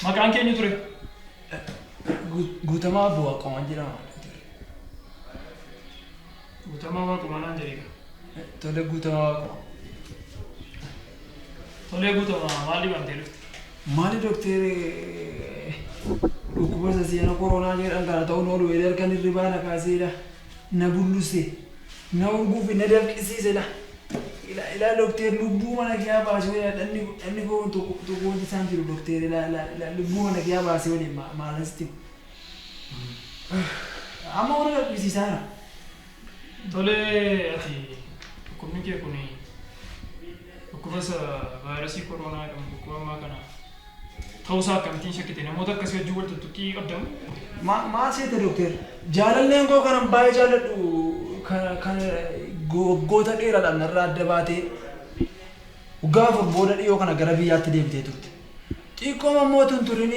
Maqaan keenyu ture? Guutamaa Abboo Waaqomaan jedhama. Guutamaa Waaqumaa naan jedhi egaa. Tole, Guutamaa Waaqomaa. Tolee Guutamaa, maal dhibamtee dhufte? Maali dookteeree, dhukkuba isa si'ana koronaa jedhan kana ta'uun oolu jedhee halkan hirribaa na kaaseedha. Na bulluse, na urguufi na dafqisiisedha. Ilaa, ilaa dookteer, lubbuu mana kiyyaa baasee waliin dhanni koo tokko tokko wanti isaan jiru dookteer, ilaa, ilaa, ilaa, lubbuu mana kiyyaa baasee waliin maalasitti. Amma warra dafqisiisaa jira. Tolee, ati dhukkubni kee kun dhukkuba isa vaayirasii koronaa jedhamu dhukkuba ammaa kana ta'uusaa akkamittiin shakkite? Namoota akkasii wajjin wal tuttuqqii qabdamu? Maal seete dookteer? Jaalalleen koo kanan baay'ee jaalladhu kan waggoota dheeraadhaan narraa adda baatee waggaa 4 booda dhiyoo kana gara biyyaatti deebitee turte. Xiqqooma immoo tun turin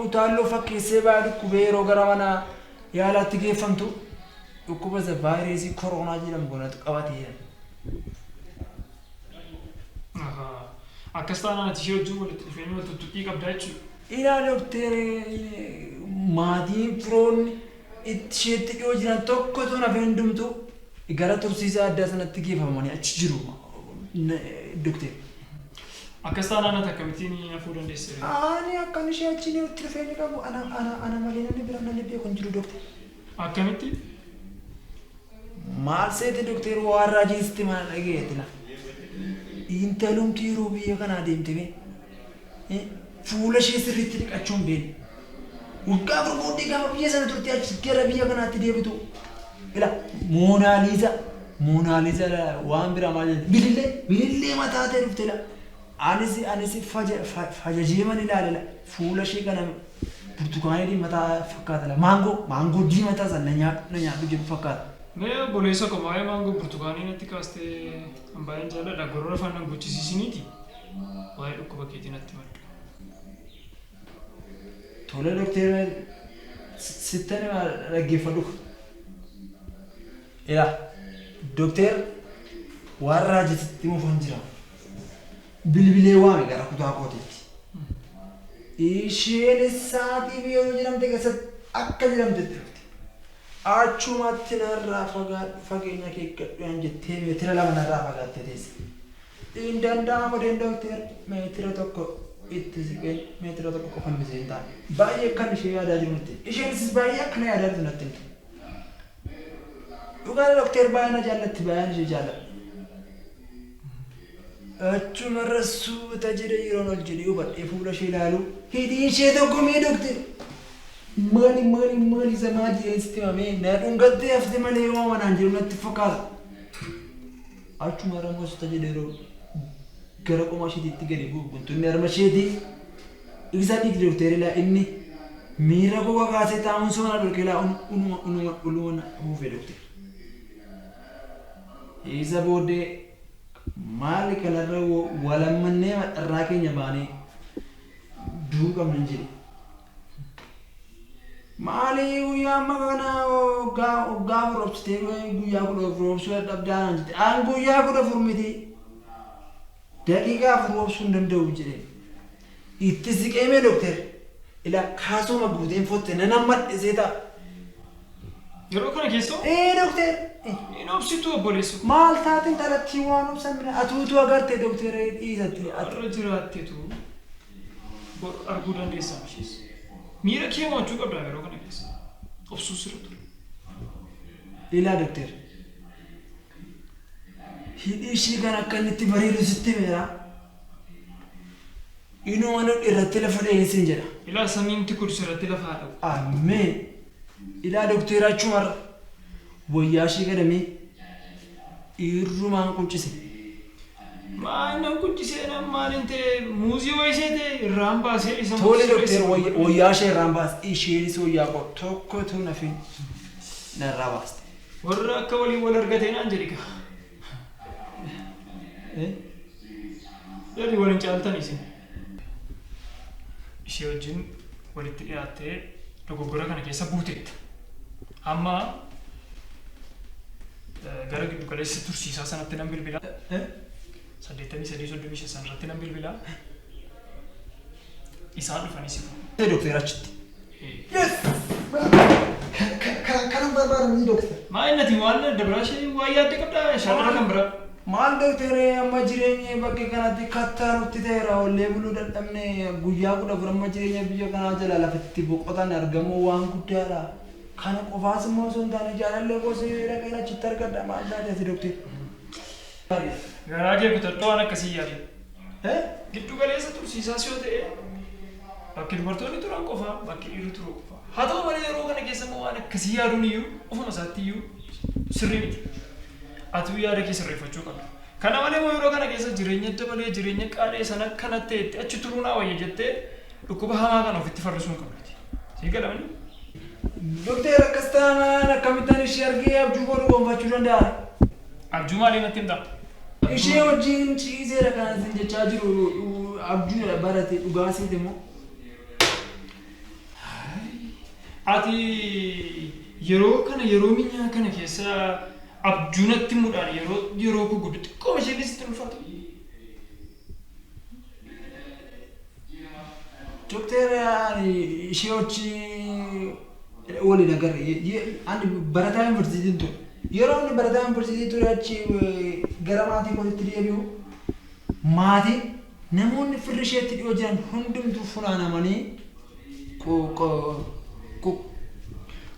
utaalloo fakkeessee baay'ee dhukkubee yeroo gara mana yaalaatti geeffamtu dhukkuba isa vaayirasii koronaa jedhamu kanatu qabateera. Akkas taanaan ati ishee wajjin walitti dhufeenya wal tuttuqqii qabdaa jechuudha. Ilaa dookteer, maatiin firoonni itti isheetti dhiyoo jiran tokko otoo hafee hundumtuu gara tursiisaa addaa sanatti geeffamanii achi jiru dookteer. Akkas taanaan ati akkamittiin hafuu dandeesse? Ani akkan ishee achiin walitti dhufeenya qabu ana malee namni biraa namni beeku hin jiru dookteer. Akkamitti? Maal seete dookteer, waan raajiin maal dhageetti la. Intalumti yeroo biyya kanaa deemte bee fuula ishee sirriitti dhiqachuu hin beekne. Waggaa 4 booddee gaafa biyya sana turte achi gara biyya kanaatti deebitu. Ila Moonaaliiza, Moonaaliiza waan biraa maal jedhu, bilillee bilillee mataa ta'e dhufte la. Anis fajajeeman ilaale la, fuula ishee kana burtukaanii diimataa fakkaata la, maangoo diimataa sana na nyaadhu na nyaadhu jedhu fakkaata. Mee obboleessa koo, waa'ee maangoo burtukaanii natti kaastee an baay'een jaalladha. Gorora afaan nan gochisiisiniiti. Waa'ee dhukkuba keetii natti maddu. Tole dookteer, sittani dhaggeeffadhu. Ilaa dookteer, waan raajititti himuufan jira. Bilbilee waame gara kutaa kootiitti. Isheen sa'aatii fi yeroo jedhamte keessatti akka jedhamtetti dhufte. Achumatti narraa fagaadhu, fageenya kee eeggadhu yaan jettee meetira 2 narraa fagaattee teesse. Hin danda'amu deen dookteer, meetira 1 itti siqeen meetira 1 qofa hambisee hin taane. Baay'ee akkan ishee yaadaa jiru natti. Isheenis baay'ee akkana yaadaa jirtu natti himte. Dhugaa dookteer, baay'ee na jaallatti, baay'een ishee jaalladha. Achumarra suuta jedhee yeroon ol jedhee hubadhee fuula ishee ilaalu hidhiin ishee tokko mee dookteer. Maali, maali, maali isa maal jedheen sitti himamee, na dhungattee hafte malee yoo manaan jiru natti fakkaata. Achumarra immoo suuta jedhee yeroo gara qoma isheetiitti gadi bu'u guntunni harma isheetii isa dhiigdi dookteer, ilaa inni miira koo kakaasee taa'uun suma na dhorkee ilaa unuma unuma uluma na huufe dookteer. Isa booddee maali kanarra walammannee dharraa keenya baanee du'uu qabnan jedhe. Maali guyyaa amma kana waggaa 4 obsitee guyyaa 14 obsuu dadhabdaa naan jette. An guyyaa 14 miti, daqiiqaa 4 obsuu hin danda'u jedhe. Itti siqee mee dookter, ilaa kaasuma guuteen fotte nan hammadhisee ta'a. Yeroo kana keessoo Ee dookter. Hin obsitu obboleessu. Maal taateen dhalattii waan obsan bira atuutu agarte dookter dhiisatti. Har'a jiraattetu bor arguu dandeessaa ishees. Miira kee mo'achuu qabdaa yeroo kana keessa. Obsuu sirra ture. Ilaa dookter. Hidhii ishii kan akka inni itti bareedu sitti himeera. Inuma nu irratti lafa dheessin jedha. Ilaa samiin kun sirratti lafa haa dha'u. Ameen. Ilaa dookteera, achumarra wayyaa ishee gadamee irrumaan quncise. Maal nan qunchisee, nan maaliin ta'e, muuzii wayisee ta'e irraan baasee isa Tole dookteer, wayyaa ishee irraan baase, isheenis wayyaa koo tokkotu nafin narraa baaste. Warra akka waliin wal argatee naan jedhi gaa. Jedhi waliin caaltan isin. Ishee wajjin walitti dhiyaattee dogoggora kana keessa buuteetta. Amma gara giddu galeessa tursiisaa sanatti nan bilbila. 83 35 san irratti nan bilbilaa. Isaan dhufanii si fuudhu. Dookter achitti. Yes! Kanan barbaadamni dookter. Maa innati waan dabraa ishee waa yaadde qabdaa shamarra kan biraa. Maal dookter amma jireenya bakkee kanatti kattaa nutti ta'eera ollee buluu dadhabne guyyaa 14 amma jireenya biyya kanaa jala lafatti boqotan argamuu waan guddaadha. Kana qofaas immoo osoo hin taane jaalallee koosee dhaqeen achitti argadha maal taate ati dookter. Garaa kee kutadhu waan akkasii yaadu. Giddu galeessa tursiisaas yoo ta'e bakki dubartoonni turan qofa bakki dhiirri turu qofa. Haa ta'u malee yeroo kana keessa immoo waan akkasii yaaduun iyyuu ofuma isaatti iyyuu sirrii miti. Ati yaada kee sirreeffachuu qabda. Kana malee immoo yeroo kana keessa jireenya dabalee jireenya qaala'e sana kana ta'etti achi turuu naa wayya jettee dhukkuba hamaa kana ofitti farrisuu hin qabdu. Sii galamani? Dookter akkas taanaan akkamittaan ishee argee abjuu koo dhugoomfachuu danda'a? Abjuu maalii natti himtaa? Ishee wajjin ciiseera kan isin jechaa jiru abjuu barate dhugaa seete moo? Ati yeroo kana yeroo minyaa kana keessa abjuu natti himuudhaan yeroo yeroo koo guddu xiqqooma isheenis sitti ulfaatu. Dookter ani ishee wajjin waliin agarre ani barataa yuunivarsiitiin ture. Yeroo inni barataa yuunivarsiitii ture achi gara maatii kootitti deebi'u maatiin namoonni firri isheetti dhiyoo jiran hundumtuu funaanamanii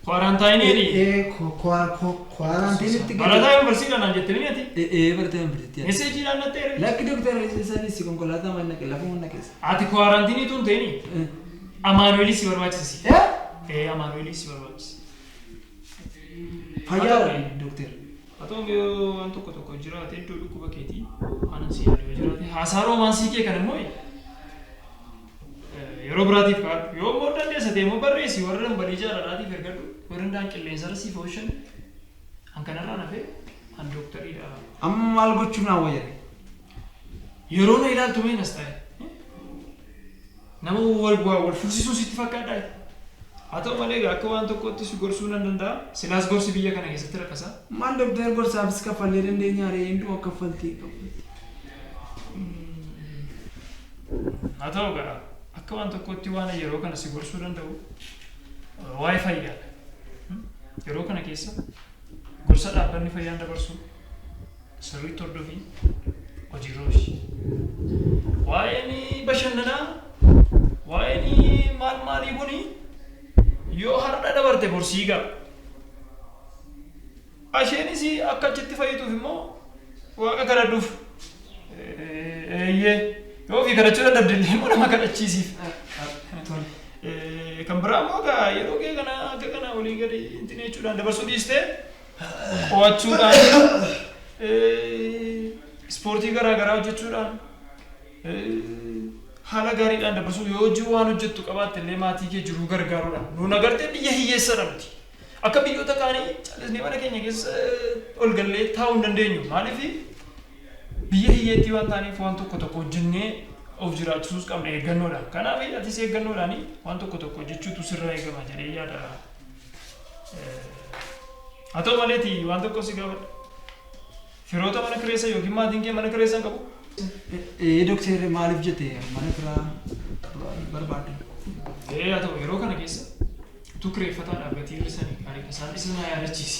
Kwaaraantaayiniin. Kwaaraantiinitti Barataa yuunivarsiitii naan jettee mini ati? Barataa yuunivarsiitii. Meseejiidhaan natti erge. Lakki dooktar isanis konkolaataa mana naqe lafa mana keessa. Ati kwaaraantiinii tun ta'ini Amaanu'eelis si barbaachisi. Amaanu'eelis si barbaachisi. Fayyaadha dooktar. Haa ta'u yoo waan tokko tokko jiraate iddoo dhukkuba keetii waan si yaadu yoo jiraate haasaa roomaansii kee kan immoo yeroo biraatiif kaa'adhu. Yoo immoo dandeessa ta'e immoo barreessi warra dambalii jaalalaatiif ergadhu warra danda'an qilleensarra siif oolchan an kanarraa nafee an dooktariidha. Amma maal gochuuf naa wayya? Yeroo na ilaaltu mee nas ta'e nama wal wal fursisuu sitti fakkaadhaa? Haa ta'u malee akka waan tokkotti si gorsuu nan danda'a. Silaas gorsi biyya kana keessatti rakkasa. Maal dooktar gorsaafis kaffallee dandeenya ree hunduma kaffaltii qabu. Haa ta'u egaa akka waan tokkotti waan yeroo kana si gorsuu danda'u waa'ee fayyaadha. Yeroo kana keessa gorsa dhaabbanni fayyaan dabarsu sirriitti hordofii hojiirra oolchi. Waa'een bashannanaa waa'een maal maalii kuni yoo har'a dabarte borsii qaba. Isheenis akka achitti fayyituuf immoo waaqa kadhadhuuf. Eeyyee yoo ofii kadhachuu dadhabde illee immoo nama kadhachiisiif. Kan biraa immoo egaa yeroo kee kana akka kana olii gadi intin jechuudhaan dabarsuu dhiistee qo'achuudhaan ispoortii garaa garaa hojjechuudhaan haala gaariidhaan dabarsuu yoo hojii waan hojjettu qabaatte illee maatii kee jiruu gargaaruudhaan nuun agartee biyya hiyyeessadha nuti. Akka biyyoota kaanii callisnee mana keenya keessa ol gallee taa'uu hin dandeenyu. Maaliif biyya hiyyeettii waan taaneef waan tokko tokko hojjennee of jiraachisuus qabna eeggannoodhaan. Kanaaf atis eeggannoodhaan waan tokko tokko hojjechuutu sirraa eegama jedhee yaada. Haa ta'u maleeti waan tokko si gaafadha. Firoota mana kireessa yookiin maatiin kee mana kireessa hin qabu? Dooktar maaliif jette mana kiraa barbaadde? Haa ta'u yeroo kana keessa utuu kireeffataadhaaf gatii hir'isanii gaariidha. Isaan isa na yaadachiisi.